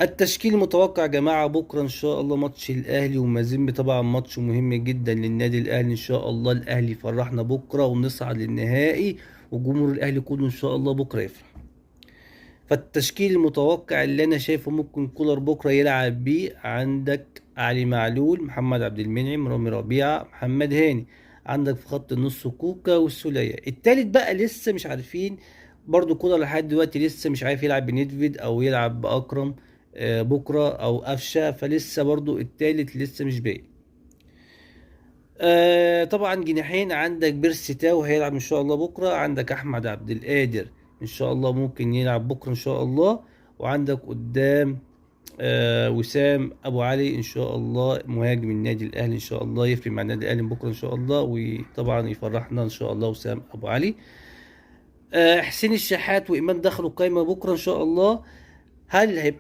التشكيل المتوقع يا جماعة بكرة إن شاء الله ماتش الأهلي ومازيمبي، طبعا ماتش مهم جدا للنادي الأهلي. إن شاء الله الأهلي يفرحنا بكرة ونصعد للنهائي، وجمهور الأهلي كله إن شاء الله بكرة يفرح. فالتشكيل المتوقع اللي أنا شايفه ممكن كولر بكرة يلعب بيه، عندك علي معلول، محمد عبد المنعم، رامي ربيعة، محمد هاني، عندك في خط النص كوكا والسولية. التالت بقى لسه مش عارفين، برضو كولر لحد دلوقتي لسه مش عارف يلعب بنيدفيد أو يلعب بأكرم بكرة أو قفشة، فلسه برضو التالت لسه مش باين. طبعا جناحين عندك بيرسي تاو هيلعب إن شاء الله بكرة، عندك أحمد عبد القادر إن شاء الله ممكن يلعب بكرة إن شاء الله، وعندك قدام وسام أبو علي إن شاء الله مهاجم النادي الأهلي إن شاء الله يفرق مع النادي الأهلي بكرة إن شاء الله، وطبعا يفرحنا إن شاء الله وسام أبو علي. حسين الشحات وإمام دخلوا القايمة بكرة إن شاء الله. هل هيبقى